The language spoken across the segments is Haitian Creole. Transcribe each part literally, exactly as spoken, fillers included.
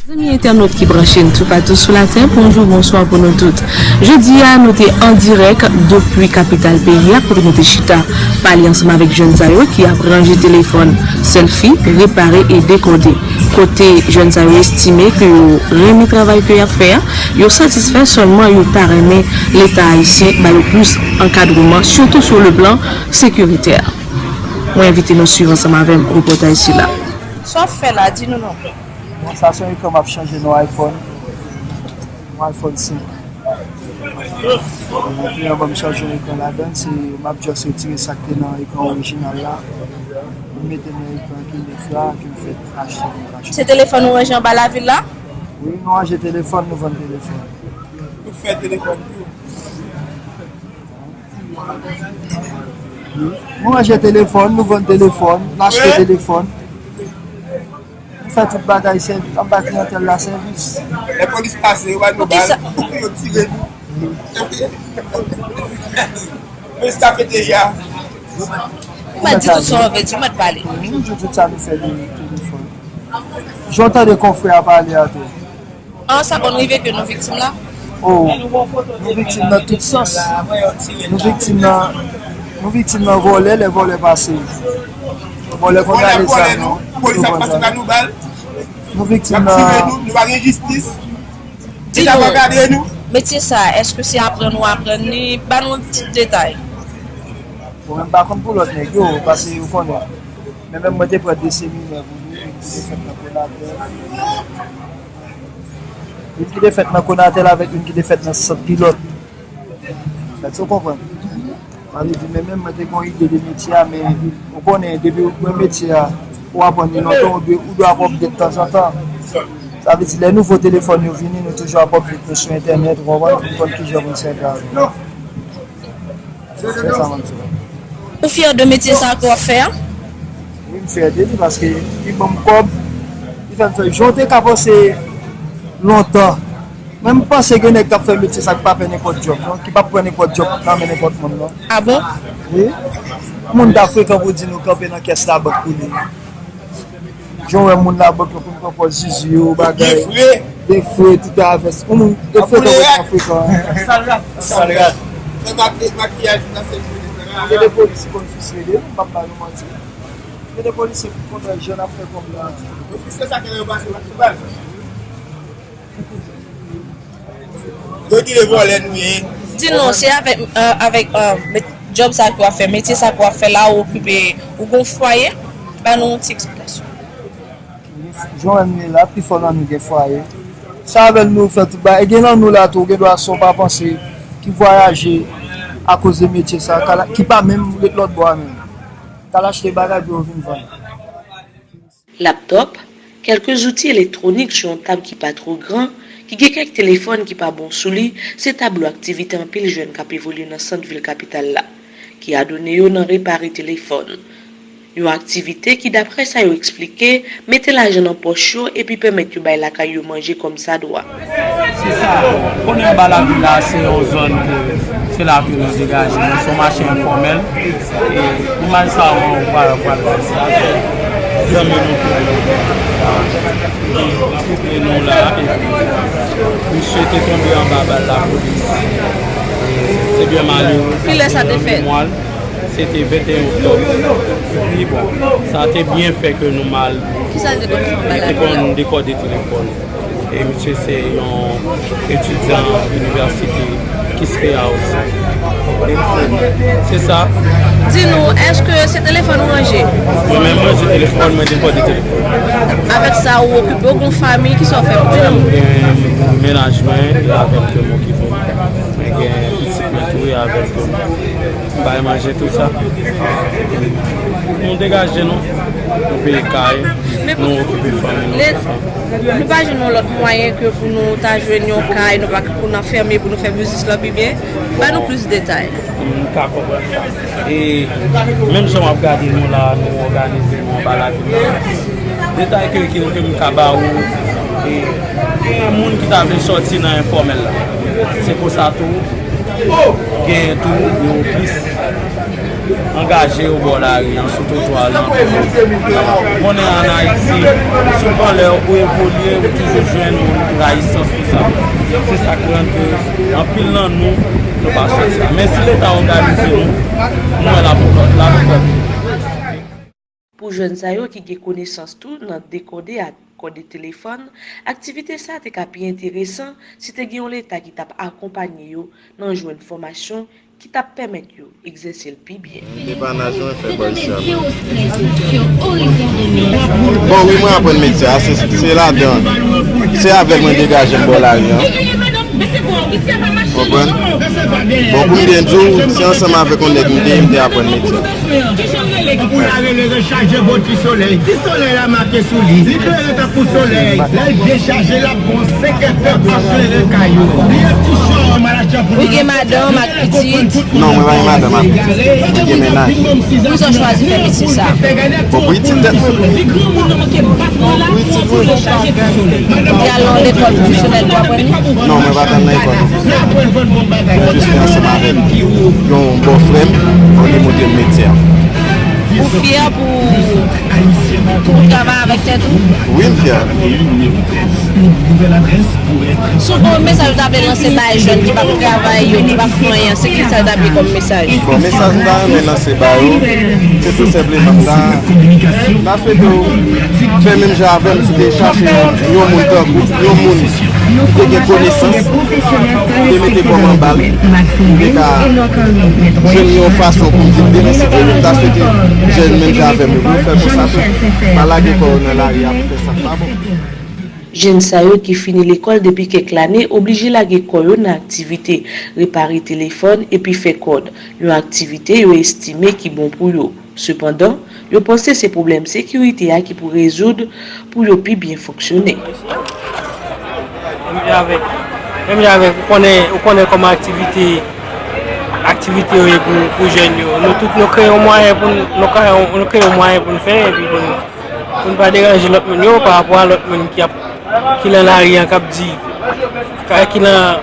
Zanmi entènot ki branche n toupatou sou latè, bonjou, bonswa pou nou tout. Jodi a, nou te an dirèk depi kapital peyi a, kote nou te chita pale ansanm avèk jèn sa yo ki ap ranje telefòn, sèlfi, repare e dekode. Kote jèn sa yo estime ke yo renmen travay ke y ap fè a, yo satisfè, sèlman yo ta renmen Leta ayisyen ba yo plis ankadreman, sitou sou le plan sekiritè. Mwen envite nou swiv ansanm avè m repòtaj sila. Sa w ap fè la, di nou non. Bon, sa se yon ekran m ap chanje nan iPhone. Yon iPhone senk. Bon, kliyan ban m chanje yon ekran ladan, se m ap just retire sa k te nan ekran orijinal la. M mete nan ekran ki nèf la, ke m fèk achte, m achte. Se telefòn ou ranje anba lavil la? Wi, nou ranje telefòn, nou vann telefòn. Nou fè telefòn tou. Nou ranje telefòn, nou vann telefòn, n achte telefòn. Nou fè tout bagay, sèvi, anba kliyantèl la sèvis. Lè polis pase, yo ba nou bal, yo tire nou. Polis ka fete ya. Ou mèt di tout sa w vle di, ou mèt pale. Nou di tout sa nou fè de telefòn. Jan w tande konfrè a pale a tou. An, sa konn rive ke nou viktim la? Oh, nou viktim nan tout sans. Nou viktim nan, nou viktim nan vòlè, lè vòlè pase. Vòlè konn rale zam yo, nou pran zam. Nou viktim nan. Di nou, metye sa, èske se aprann ou aprann li? Ba nou yon ti detay. Bon, mwen m pa konn pou lòt nèg yo, paske yo konnen. Men menm mwen te pran de seminè pou li, youn ki te fèt nan Konatel. Youn ki te fèt nan Konatel avèk youn ki te fèt nan Sant Pilòt. Èske w konprann? Sa vle di, men menm mwen te gen yon ide de metye a, men ou konnen, depi ou pran metye a, ou aprann li lontan, ou dwe, ou dwe ap update tanzantan. Sa vle di, lè nouvo telefòn yo vini, nou toujou ap update nou sou entènèt, ou konprann, pou n konn kijan pou n sèvi avè l. Se sa mwen di. Ou fyè de metye sa ke w ap fè a? Wi, m fyè de li paske li ban m kòb, li fè m fè. Jan w te ka panse lontan. Men m panse gen nèg k ap fè metye sa ki pa pè nenpòt djòb, non, ki p ap pran nenpòt djòb nan men nenpòt moun, non. A bon? Wi. Moun ta frekan pou di nou kanpe nan kès labank pou li. Jan w wè moun labank yo konn pran pòz zizi yo, bagay. Defre. Defre, tout a vès. Yon moun defre, konn ret nan frekan. Salrad. Salrad. Fè makiyaj nan sèl. Gen de polis ki konn fis rele, m p ap ba nou manti. Gen de polisye ki konn wè jan n ap fè kòb la. Yo fis se sa ke yo pase, yo pase bal. Yo di le vòlè nou ye. Di nou, se avèk, euh, avèk, euh, met-, djòb sa ke w ap fè, metye sa ke w ap fè la, ou okipe, ou gon fwaye? Ba nou yon ti eksplikasyon. Jan nou ye la, pifò nan nou gen fwaye. Se avè l nou fè tout bagay. E gen nan nou la tou, ou gen dwa san w pa panse, ki vwayaje akoz de metye sa, ka la, ki pa menm ret lòt bò a menm. K al achte bagay pou yo vin vann. Laptòp, kèlke zouti elektwonik sou yon tab ki pa twò gran, ki gen kèk telefòn ki pa bon sou li, se tablo aktivite anpil jèn k ap evolye nan sant vil kapital la, ki adone yo nan repare telefòn. Yon aktivite ki, daprè sa yo eksplike, mete lajan nan pòch yo epi pèmèt yo bay lakay yo manje kòmsadwa. Se sa, konnen anba lavil la, se yon zòn ke se la ke nou degaje nou. Se yon mache enfòmèl. E imaj sa ou pral, pral wè, se avèk zanmi nou tou. Li koupe nou la, epi misye te tonbe anba bal lapolis. Se byen malere. Kilè sa te fèt? Se te venteyen oktòb. Epi bon, sa te byen fè ke nou mal. Kisa l te konn fè anba lavil la? Li te konn dekòde telefòn. E misye se yon etidyan inivèsite Kiskeya osi. Se sa. Di nou, èske se telefòn ou ranje? Mwen menm, mwen ranje telefòn, mwen dekòde telefòn. Avèk sa, ou okipe, ou gon fanmi, kisa w fè? Di nou. Mwen gen mennaj mwen, e avè l ke m okipe. Mwen gen pitit mwen tou, e avè l ke m bay manje, tou sa. Nou degaje nou, nou peye kay, nou okipe fanmi nou, tou sa. Nou pa jwenn yon lòt mwayen ke pou nou ta jwenn yon kay, nou pa pou n anfème, pou nou fè biznis lan pi byen. Ba nou plis detay. M ka konprann sa. E menm jan w ap gade nou la, nou òganize nou anba lavil la. Detay ke, ke, ke m ka ba ou, e gen moun ki ta vle sòti nan enfòmèl la. Se konsa tou, gen tou, yo plis Angaje yo bò lari an, sou twotwa lan. Ou konnen ann Ayiti, sou panlè ou evolye, ou toujou jwenn rayisans pou sa. Se sa k rann ke anpil nan nou, nou pa sòti la. Men si Leta òganize nou, nou wè lapokòt, lapokòt. Pou jèn sa yo ki gen konesans tou nan dekode ak kòde telefòn, aktivite sa te ka pi enteresan si te gen yon Leta ki t ap akonpanye yo nan jwenn fòmasyon ki t ap pèmèt yo egzèse l pi byen. Depanaj mwen fè bò isi a. Bon, wi, mwen aprann metye a, se, se ladan. Se avè l mwen degaje m bò lari an. Konprann? Bon, pou m byen di w, se ansanm avèk yon nèg m te ye, m te aprann metye. Ki jan rele ki pou lave le rechaje bò ti solèy? Ti solèy la make sou li. Li klere tankou solèy. Lè l dechaje l ap bon senk èdtan pou ap klere kay ou. Li yon ti chòm a la chanpou. Ou gen madanm ak pitit? Non, mwen pa gen madanm ak pitit. Mwen gen mennaj. Poukisa w chwazi fè metye sa? Bon, pou itil tèt mwen. Ou te al nan lekòl pwofesyonèl pou aprann li? Non, mwen pa t al nan lekòl pwofesyonèl. Mwen jis te ansanm avèk yon bò frè m, pou li montre m metye a. Ou fyè pou, pou travay avèk tèt ou? Wi, m fyè. Si w gen yon mesaj ou ta vle lanse bay jèn ki p ap travay yo, ki p ap fè anyen, se ki sa l t ap ye kòm mesaj? Bon, mesaj m ta renmen lanse ba yo, se tou senpleman m ta, m ta swete w fè menm jan avè m, si te chache yon moun tankou, yon moun ki te gen konesans, ki te mete kò m anba l, pou m te ka jwenn yon fason pou m viv demen, si Dye vle, m ta swete jèn menm jan avè m yo, pou yo fè konsa tou. Pa lage kò yo nan lari a pou fè sa k pa bon. Jèn sa yo ki fini lekòl depi kèk lane oblije lage kò yo nan aktivite repare telefòn epi fè kòd, yon aktivite yo estime ki bon pou yo. Sepandan, yo panse se pwoblèm sekirite a ki pou rezoud pou yo pi byen fonksyone. Menm jan avèk, menm jan avèk, ou konnen, ou konnen kòman aktivite, aktivite yo ye pou, pou jèn yo. Nou tout nou kreye yon mwayen pou n, nou kreye yon, nou kreye yon mwayen pou n fè, epi pou n, pou n pa deranje lòt moun yo pa rapò a lòt moun ki ap, ki nan lari an k ap di, ka, ki nan,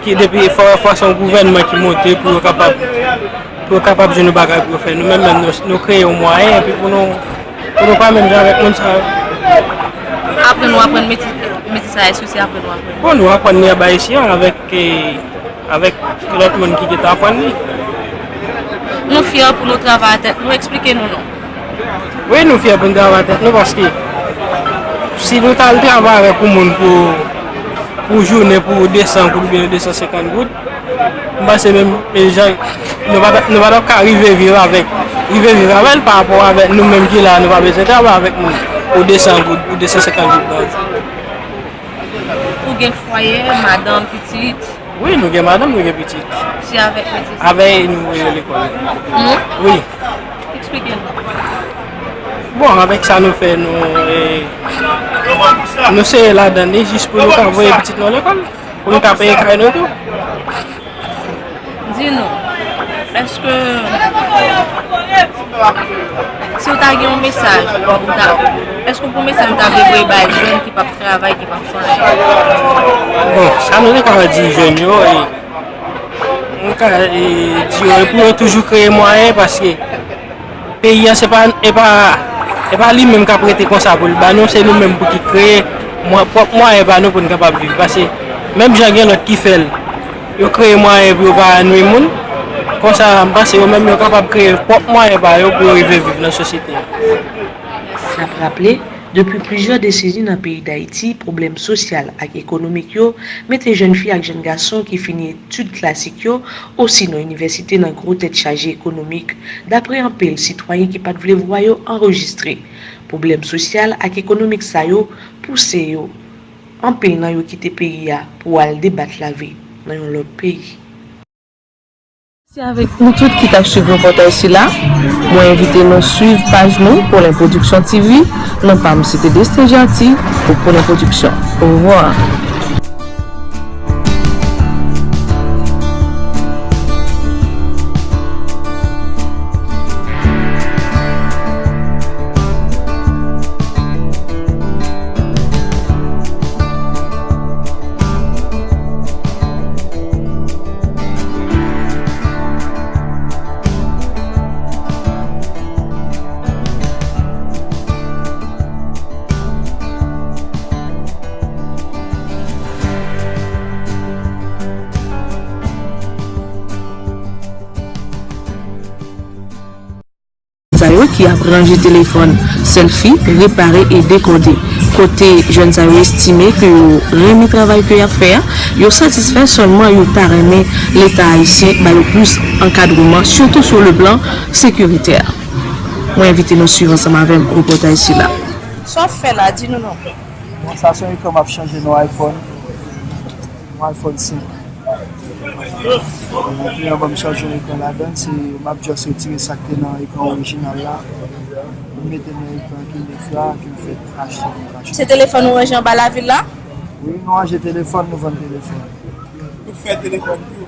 ki depi fò, fò se yon gouvènman ki monte pou yo kapab, pou yo kapab jwenn yon bagay pou yo fè. Nou menm menm, nou, nou kreye yon mwayen, epi pou nou, pou nou pa menm jan avèk moun sa yo. Apre nou aprann metye, metye sa, èske se apre nou aprann? Bon, nou aprann li anba isi an avèk, eh, avèk lòt moun ki gentan aprann li. Nou fyè pou nou travay a tèt nou, eksplike nou non. Wi, nou fyè pou n travay tèt nou, paske si nou t al travay avèk yon moun pou, pou jounen, pou de san goud oubyen de san senkant goud, m panse menm, e, jan, nou pa t, nou pa t ap ka rive viv avèk, rive viv avè l pa rapò avèk nou menm ki la, nou pa bezwen travay avèk moun pou de san goud, pou de san senkant goud pa jou. Ou gen fwaye, madanm, pitit? Wi, nou gen madanm, nou gen pitit. Se avèk pitit? Avèk nou voye yo lekòl. Hmm? Wi. Eksplike nou. Bon, avèk sa nou fè, nou, eh, nou sere ladan li jis pou nou ka voye pitit nou lekòl, pou nou ka peye kay nou tou. Di nou, èske si w ta gen yon mesaj, ou ta, èske w gen yon mesaj ou ta vle voye bay jèn ki p ap travay, ki p ap fè anyen? Bon, sa nou te ka di jèn yo, e, nou ka, e, di yo, e pou yo toujou kreye mwayen, paske peyi an, se pa, e pa, e pa li menm k ap rete konsa pou l ba nou, se nou menm pou ki kreye mwa-, pwòp mwayen pa nou pou n kapab viv. Paske menm jan gen lòt ki fè l, yo kreye mwayen pou yo pa nwi moun, konsa, m panse yo menm yo kapab kreye pwòp mwayen pa yo pou yo rive viv nan sosyete a. N ap raple, depi plizyè deseni nan peyi Dayiti, pwoblèm sosyal ak ekonomik yo mete jèn fi ak jèn gason ki fini etid klasik yo, osinon inivèsite nan gwo tèt chaje ekonomik, dapre anpil sitwayen ki pa t vle vwa yo anrejistre. Pwoblèm sosyal ak ekonomik sa yo pouse yo, anpil nan yo kite peyi a pou al debat lavi nan yon lòt peyi. Mèsi avèk nou tout ki t ap swiv repòtaj sila. Mwen envite nou swiv paj nou, Polin Production T V, non pa m se Tedestin Jeanty pou Polin Production. Orevwa. ki ap ranje telefòn, sèlfi, repare e dekode. Kote jèn sa yo estime ke yo renmen travay ke y ap fè a, yo satisfè, sèlman yo ta renmen Leta ayisyen ba yo plis ankadreman, sitou sou le plan sekiritè. Mwen envite nou swiv ansanm avè m repòtaj sila. Sa w ap fè la, di nou non. Bon, sa se yon ekran m ap chanje nan iPhone. Yon iPhone senk. Bon, kliyan ban m chanje yon ekran ladan, se m ap just retire sa k te nan ekran orijinal la, pou m mete nan ekran ki nèf la, ke m fèk achte, m te achte. Se telefòn ou ranje anba lavil la? Wi, nou ranje telefòn, nou vann telefòn. Nou fè telefòn tou.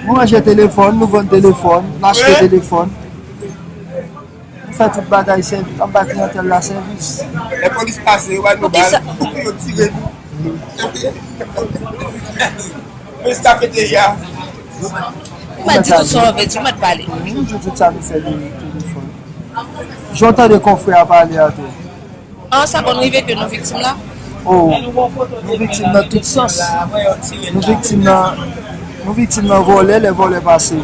Nou ranje telefòn, nou vann telefòn, n achte telefòn. Nou fè tout bagay, sèvi, anba kliyantèl la sèvis. Lè polis pase, yo ba nou bal, yo tire nou. Polis kafeterya. Ou mèt di tout sa w vle di, ou mèt pale. Wi, nou di tout sa nou fè de telefòn. Jan w tande konfrè a pale a tou. An, sa konn rive ke nou viktim la? Oh, nou viktim nan tout sans. Nou viktim nan, nou viktim nan vòlè, lè vòlè pase.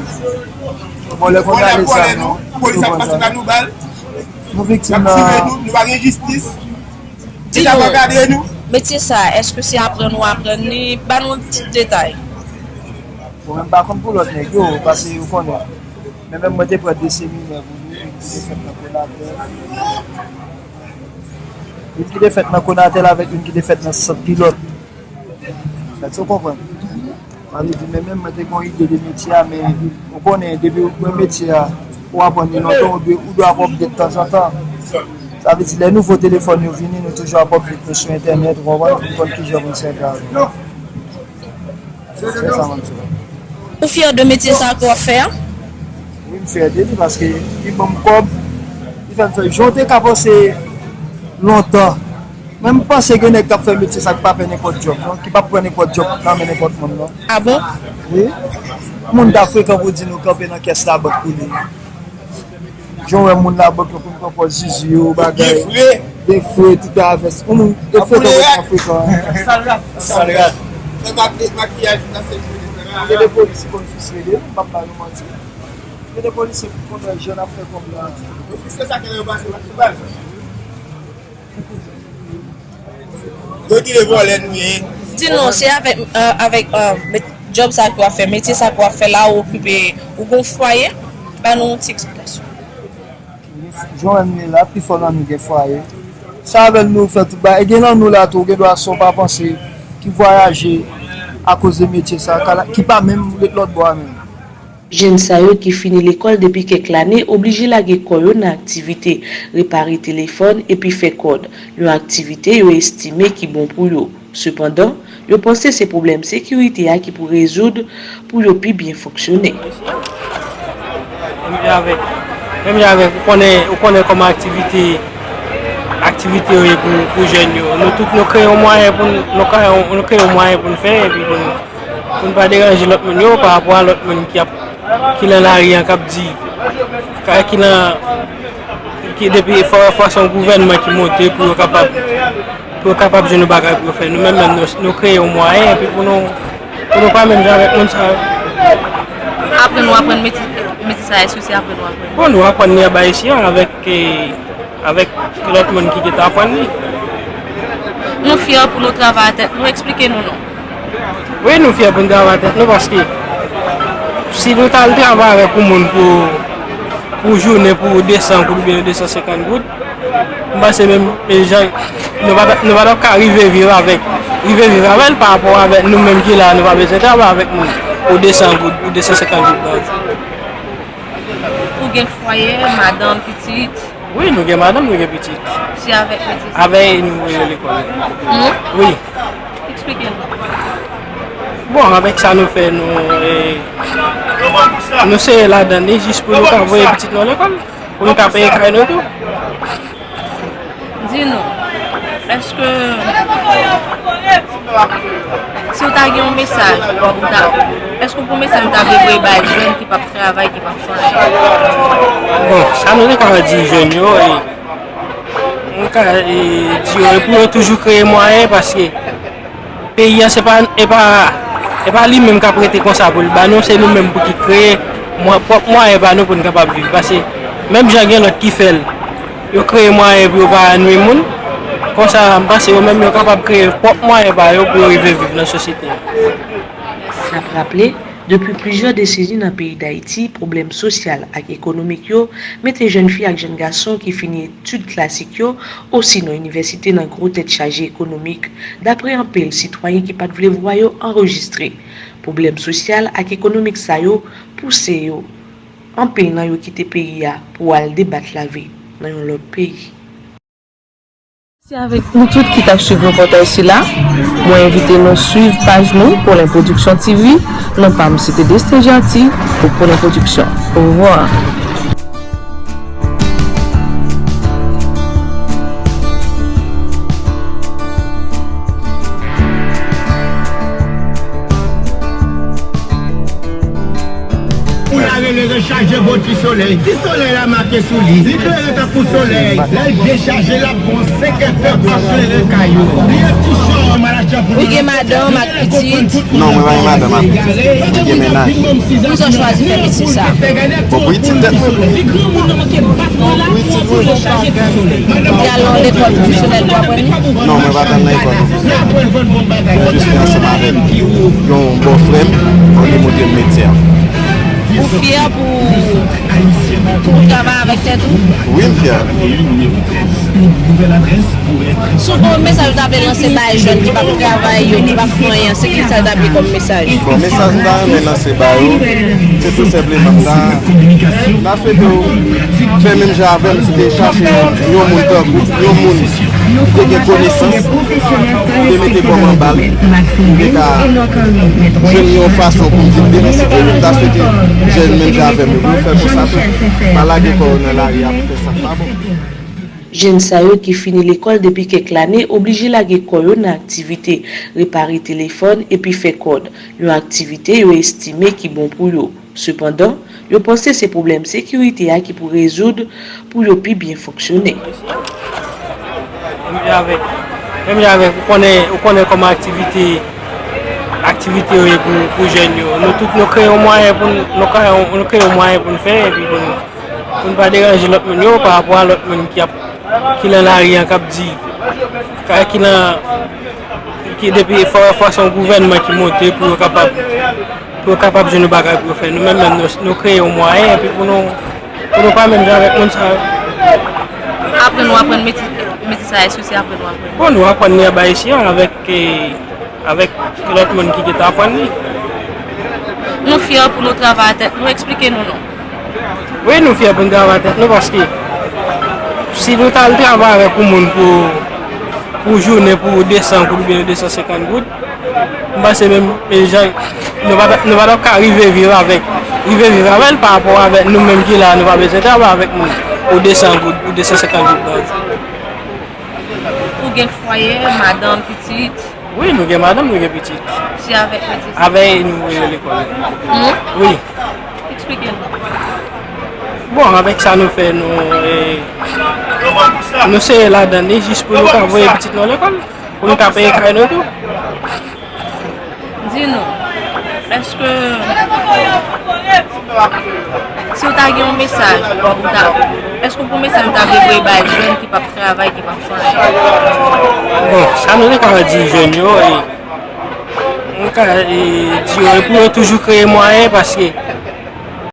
Vòlè konn rale zam yo. Polis ap pase pa nou bal. Nou viktim nan. Y ap tire nou, nou pa gen jistis. Di nou, metye sa, èske se aprann ou aprann li? Ba nou yon ti detay. Bon, mwen m pa konn pou lòt nèg yo, paske ou konnen. Men menm mwen te pran de seminè pou li, youn ki te fèt nan Konatel. Youn ki te fèt nan Konatel avèk youn ki te fèt nan Sant Pilòt. Èske w konprann? Sa vle di, men menm mwen te gen yon ide de metye a, men ou konnen, depi ou pran metye a, ou aprann li lontan, ou dwe, ou dwe ap update tanzantan. Sa vle di, lè nouvo telefòn yo vini, nou toujou ap update nou sou entènèt, ou konprann, pou n konn kijan pou n sèvi avè l. Se sa m ap di w. Ou fyè de metye sa a ke w ap fè a? Wi, m fyè de li paske li ban m kòb, li fè m fè jan w te ka panse lontan. Men m panse gen nèg k ap fè metye sa k pa pè nenpòt djòb, non, ki p ap pran nenpòt djòb nan men nenpòt moun, non. A bon? Wi. Moun ta frekan pou di nou kanpe nan kès labank pou li. Jan w wè moun labank yo konn pran pòz zizi yo, bagay. Defre. Defre, tout a vès. Yon moun defre tou frekan, frekan. Salrad. Salrad. Fè makiyaj nan sèl. Gen de polis ki konn jis rele, m p ap ba nou manti. Gen de polisye ki konn wè jan n ap fè kòb la. Yo fiske sa ke yo pase, yo pa sou bal. Yo di le vòlè nou ye. Di non, se avèk, euh, avèk, euh, met-, djòb sa ke w ap fè, metye sa ke w ap fè la, ou okipe, ou gon fwaye? Ba nou yon ti eksplikasyon. Jan nou ye la, pifò nan nou gen fwaye. Se avè l nou fè tout bagay. E gen nan nou la tou, gen dwa san w pa panse, ki vwayaje akoz de metye sa, ka la, ki pa menm ret lòt bò a menm. Jèn sa yo ki fini lekòl depi kèk lane oblije lage kò yo nan aktivite repare telefòn epi fè kòd, yon aktivite yo estime ki bon pou yo. Sepandan, yo panse se pwoblèm sekirite a ki pou rezoud pou yo pi byen fonksyone. Menm jan avèk, menm jan avèk, ou konnen, ou konnen kòman aktivite, aktivite yo ye pou, pou jèn yo. Nou tout, nou kreye yon mwayen pou n, nou kreye yon, nou kreye yon mwayen pou n fè, epi pou n, pou n pa deranje lòt moun yo pa rapò a lòt moun ki ap, ki nan lari an k ap di, ka, ki nan, ki depi fò, fò se yon gouvènman ki monte pou yo kapab, pou yo kapab jwenn yon bagay pou yo fè. Nou menm menm, nou, nou kreye yon mwayen, epi pou nou, pou nou pa menm jan avèk moun sa yo. Aprann ou aprann metye, metye sa, èske se aprann ou aprann? Bon, nou aprann li anba isi an avèk, eh, avèk lòt moun ki gentan aprann li. Nou fyè pou nou travay a tèt nou, eksplike nou non. Wi, nou fyè pou n travay tèt nou, paske si nou t al travay avèk yon moun pou, pou jounen, pou de san goud oubyen de san senkant goud, m panse menm, menm jan, nou pa, nou pa t ap ka rive viv avèk, rive viv avè l pa rapò avèk nou menm ki la, nou pa bezwen travay avèk moun pou de san goud, pou de san senkant goud pa jou. Ou gen fwaye, madanm, pitit? Wi, nou gen madanm, nou gen pitit. Se avèk pitit? Avèk nou voye yo lekòl. Hmm? Wi. Eksplike nou. Bon, avèk sa nou fè, nou, eh, nou sere ladan li jis pou nou ka voye pitit nou lekòl, pou nou ka peye kay nou tou. Di nou, èske, si w ta gen yon mesaj, ou ta, èske w gen yon mesaj ou ta vle voye bay jèn ki p ap travay, ki p ap fè anyen? Bon, sa nou te ka di jèn yo, e, nou ka, e, di yo, e pou yo toujou kreye mwayen, paske peyi an, se pa, e pa, e pa li menm k ap rete konsa pou l ba nou, se nou menm pou ki kreye, Mwen, pwòp mwayen pa nou pou n kapab viv. Paske menm jan gen lòt ki fè l, yo kreye mwayen pou yo pa nwi moun. Konsa, m panse yo menm yo kapab kreye pwòp mwayen pa yo pou yo rive viv nan sosyete a. N ap raple, depi plizyè deseni nan peyi Dayiti, pwoblèm sosyal ak ekonomik yo mete jèn fi ak jèn gason ki fini etid klasik yo, osinon inivèsite nan gwo tèt chaje ekonomik, dapre anpil sitwayen ki pa t vle vwa yo anrejistre. Pwoblèm sosyal ak ekonomik sa yo pouse yo, anpil nan yo kite peyi a pou al debat lavi nan yon lòt peyi. Se avèk nou tout ki t ap swiv repòtaj sila. Mwen envite nou swiv paj nou Polin Production T V. Non pa m se te Destin Janti pou Polin Production. Orevwa. Pou lave leren chaje bò ti solèy. Ti solèy la make sou li. Li klere tankou solèy. Lè l dechaje, l ap gon senk èdtan ap klere kay ou. Li yon ti chòm a la chanpou. Ou gen madanm ak pitit? Non, mwen pa gen madanm ak pitit. Mwen gen mennaj. Poukisa w chwazi fè metye sa? Bon, pou itil tèt mwen. Pou itil mwen. Ou te al nan lekòl pwofesyonèl pou aprann li? Non, mwen pa t al nan lekòl pwofesyonèl. Mwen jis vin ansanm avèk yon bòfrè m, pou li montre m metye a. Ou fyè pou, pou travay avèk tèt ou? Wi, m fyè. Si w gen yon mesaj ou ta vle lanse bay jèn ki p ap travay yo, ki p ap fè anyen, se ki sa w ta vle kòm mesaj? Bon, mesaj m ta renmen lanse ba yo, se tou senpleman m ta, m ta swete yo fè menm jan avè m, se te chache yon moun tankou m, yon moun ki te gen konesans, m te mete kò m anba l, pou m te ka jwenn yon fason pou m viv demen. Se te menm ta swete jèn menm jan avè m yo, pou yo fè konsa tou, pa lage kò yo nan lari a pou fè sa k pa bon. Jèn sa yo ki fini lekòl depi kèk lane oblije lage kò yo nan aktivite repare telefòn epi fè kòd, yon aktivite yo estime ki bon pou yo. Sepandan, yo panse se pwoblèm sekirite a ki pou rezoud pou yo pi byen fonksyone. Menm jan avèk, menm jan avèk, ou konnen, ou konnen kòman aktivite, aktivite yo ye pou, pou jèn yo. Nou tout, nou kreye yon mwayen pou n, nou kreye yon, nou kreye yon mwayen pou n fè, epi pou n, pou n pa deranje lòt moun yo pa rapò a lòt moun ki ap, ki nan lari an, k ap di, ka, ki nan, ki depi fò, fò se yon gouvènman ki monte pou yo kapab, pou yo kapab jwenn yon bagay pou yo fè. Nou menm, menm, nou, nou kreye yon mwayen, epi pou nou, pou nou pa menm jan avèk moun sa yo. Apre nou aprann metye, metye sa, èske se apre nou aprann? Bon, nou aprann li anba isi a avèk, eh, avèk lòt moun ki gentan aprann li. Nou fyè pou nou travay tèt nou, eksplike nou non. Wi, nou fyè pou n travay tèt nou, paske si nou t al travay avèk yon moun pou, pou jounen, pou de san goud oubyen de san senkant goud, m panse menm, e, jan, nou pa, nou pa t ap ka rive viv avèk, rive viv avè l pa rapò avèk nou menm ki la, nou pa bezwen travay avèk moun pou de san goud, pou de san senkant goud pa jou. Ou gen fwaye, madanm, pitit? Wi, nou gen madanm, nou gen pitit. Se avèk pitit? Avèk nou voye yo lekòl. Hmm? Wi. Eksplike nou. Bon, avèk sa nou fè, nou, eh, nou sere ladan li jis pou nou ka voye pitit nou lekòl, pou nou ka peye kay nou tou. Di nou, èske si w ta gen yon mesaj, bon, ou ta, èske w gen yon mesaj ou ta vle voye bay jèn ki p ap travay, ki p ap fè anyen? Bon, sa nou te ka di jèn yo, e, nou ka, e, di yo, e pou yo toujou kreye mwayen, paske